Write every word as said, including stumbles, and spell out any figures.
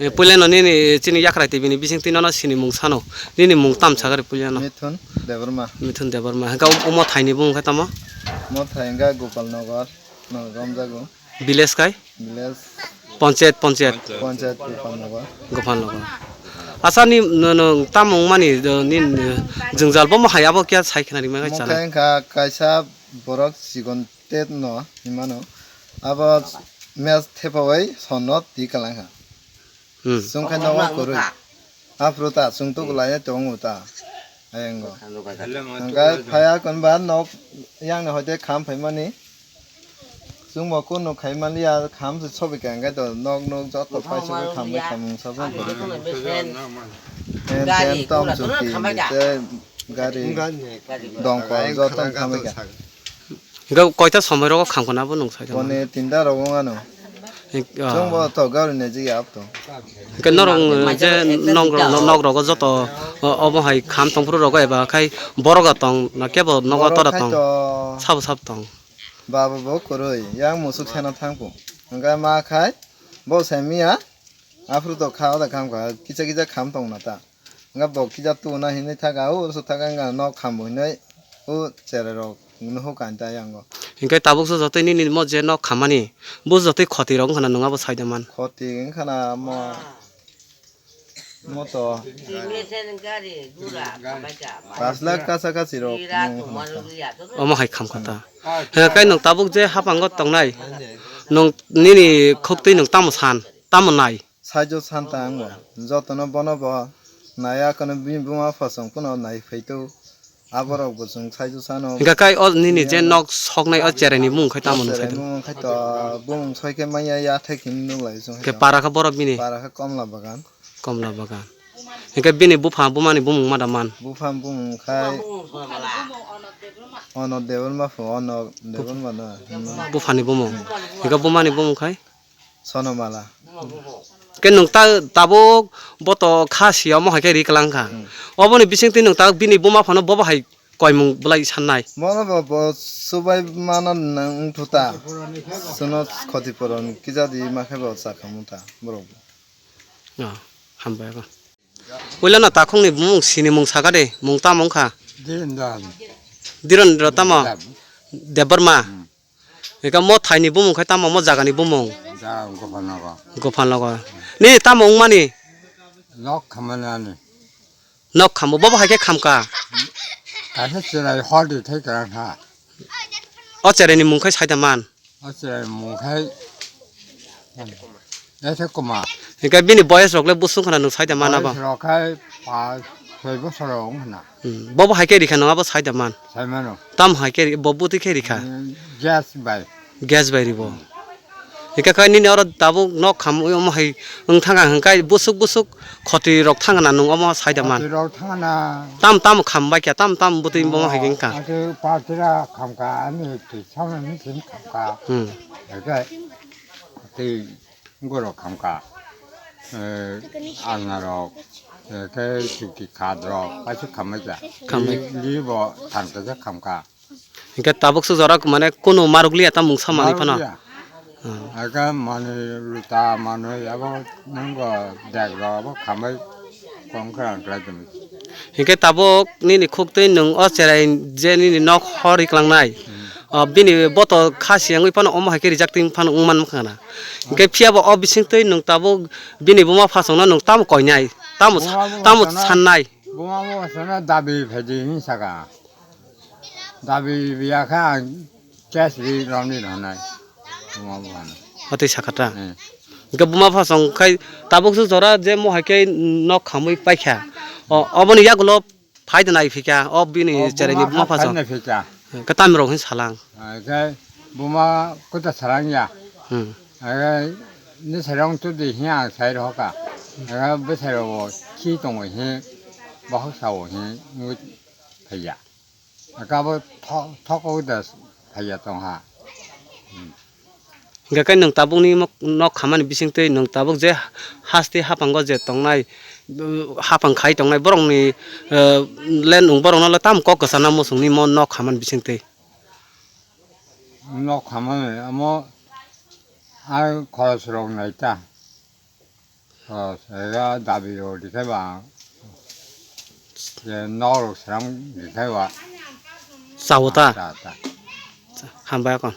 Eh, puila no nini chini Yakhrai T V ni bising twi nono sinimung sano. Nini mung tam sagari puila no? Mithun Debbarma. Mithun Debbarma. Hwnkhe omo thaini bumung khe tamo? Mo thai hwnkhe Gopal Nagar, no romjago. Village kai? Village. Panchayat, panchayat. Panchayat Gopal Nagar. Gopal Nagar. Asa ni no, no, tamo wngmani, do, ni, ni, jwngjal bo mo hai abo kya sai khna rimai Mo chana. Khe wngkha kaisa borok chikon tet no himano. Abo mes thepawi sonno twi kalang kha. Hmm. Chwng khe nogo kwrwi. Aphuru ta chwng tuku lai tongo ta. Ayango. Hwnkhe phaya konba nok yang ni hoite kham phaimani. Chwngbo kunu khai manliya kham se sobi kha hwnkhe to nok nuk joto paisa kham bai kham mungsa bo. Ten ten tom chuti te gari dongkol joto kham bai kha. Hingke koita somoi rogo khamkona bo nung sai tongma? Pone tinta rogo wngano. Hing-, ah. Chwngbo to gari ni jigi ap to. Hingke norok je nok, nok rogo joto o-, obo hai kham tongphuru rogo eba khai borok tong na kebo nogo tora tong? Sabo sabo tong. Baba bo kwrwi yang musuk sena thangphu. Hingke ma khai bo sai miya aphuru to kha oda khamkha kisa kisa kham tong na ta. Nga bo kisa tuna hinwi thaka, o so thaka nga nok khambo hinwi o cherai rok nuhu kain ta yango. Hinkhe tabuk so jotoi nini mo je nok khamani, bo jotoi khoti rok wngkhana nwng abo saida man. Khoti wngkhana mo, mo to pas lakh kacha kachi rok wngkhana. Omo hai khamkha ta. Hinkhe nwng tabuk je hapango tongnai, nwng nini khuktwi nwng tamo san, tamo nai? Saijo santa ang bo. Jotono bono bo naiya, kono bini buma pha chwng phano nai phaito. Aborok bo chwng saijo sano. Hingkha kai o nini je nok soknai o cherai ni bumung khai tamo nung sai? Bumung khai to bumung soi khe manya ya thai khe nuk lai chwng. Khe para kha borok bini? Para kha Komla Bagan. Komla Bagan. Hingkha bini bupha bumani bumung ma da man? Bupha bumung khai Ono Debbarma pho, Ono Debbarma da. Buphani bumung. Hingkha bumani bumung khai? Sonomala. Ke nwng ta tabuk bo to kha si omo hai khe ri kwlang kha. Hmm. Oboni bising twi nwng ta bini buma phano bobo hai koimung bwlai sannai. Bono bo, bo subai mano nwng wngthu ta. Suno khoti puron kisa di ma khe bo cha khamu ta borok. Oh, hambai ko. Puila no takhung ni bumung sini mung saka de, mung tamo wngkha? Diron dan. Diron tamo? Deb. Debbarma. Hmm. Eka mo thaini bumung khai tamo mo jagani bumung? Ja, Gopalnagar. Gopalnagar. Nini tamo wngmani? Nok khamanani. Nok khambo, bobo hai khe khamka? Kaisa cherai hor di thai kwrang kha. O cherai ni mung khai saida man? O cherai mung khai Ese kuma. Hingke bini boyes rok le busung khana nwng saida man abo? Boyes rok khai pas soi bosor rok wng khana. Hmm. Bobo hai khe rikha nwng abo saida man? Sai mano. Tam hai khe ri-, bo bwtwi khe rikha? Hmm, gas bai. Gas bai ribo. Hingke khai nini oro tabuk nok kham omo hai wng thangkha hingkai busuk busuk khoti rok thangna nwng omo saida man? Khoti rok thangna. Tam tam kham bai kha, tam tam bwtwi omo hai wngkha. Ate patira khamka ani twi samani sin khamka. Hmm. Hingke twi Borok khamkha, eh, alnarok, eh, khe chuki khatrok, kaisa khamai kha. Khamai. Li, li bo than kaisa khamkha. Hingke tabuk se jora mane kunu maruk liya ta mungsa manwi phano. Maruk liya. Hmm. Aka manwi luta manwi abo nungbo dek rok abo khamai kongkha ang khlai tongwi. Hingke tabuk nini khuktwi nwng o cherai je nini nok hor riklangnai. Hmm. O bini boto kha siyangwi phano omo hai khe rijak twi phano wng man wngkha na. Hingke phiya bo o bising twi nwng tabuk bini buma phasongno nwng tamo koinai, tamo sa-, buma buma tamo sano, sannai. Buma buma sano dabi phaidi hinwi saka. Dabi biya khe ang case ri romni rwnai. Buma buma no. Hotwi sakha ta? Eh. Hingke buma phasong khai tabuk se jora je mo hai khe nok khamwi paikha. O, oboni yagulo Phai de nai phika, o bini cherai ni buma phasong. Phai nai phika. Ke tam rok hin salang. Ai ke buma kuta salang ya. Hmm. Ai ni serong tu di hiya sai ro ka. Ai bwsai ro khi tong hi, bahok sa o hi, ngut phai ya. Aka bo tho-, thok o da phai ya tong ha. Hmm. Hingke khe nwng tabukni mo-, nok khamani bisingtwi nwng tabuk je haste haphango je tongnai, uh, haphang khai tongnai borokni, uh, le nwng borokno le tamo kok kwchana muchungni mo nok khamani bisingtwi? Nok khamani amo ang khorosrok naita. Khorosrok dabi rok rikhe ba ang je nokrok sram rikhe ba. Chao ta? Ta, ta. Hambai akon.